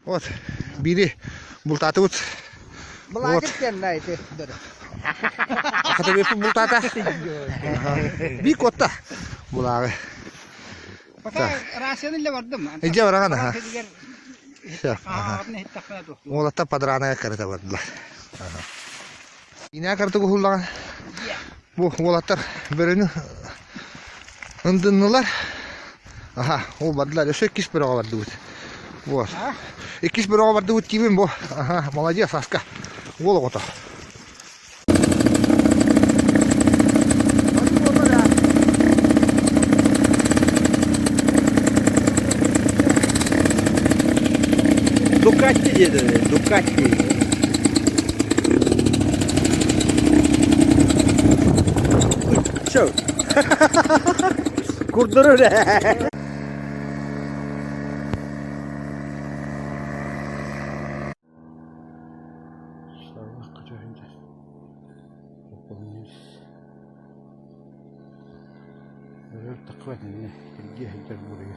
Вот, биири бултаатыбыт. Былаакыр кэннэ ити бөрө. Хатабыппын бултаата. Биир куотта. Булааҕы. Пока рацияны илэ бардым. Илдьэ бараҕын аха. Уолаттар подранаға карата бардылар. Инээ картык уһуллаҕын. Бу уолаттар бөрөнү ындыннылар. Аха, ол бардылар. Өссө иккис бөрөҕө бардыбыт. Вот. Иккис бөрөҕө бардыбыт диибин бу. Аха, молодец, Аска. Уол оҕото. Дукатти диэтэ, Дукатти. Чё? Курдурur. Сарылах көтөһүндэ. Өрөр таххыбат инне, киргиэ сылдьар буруйа.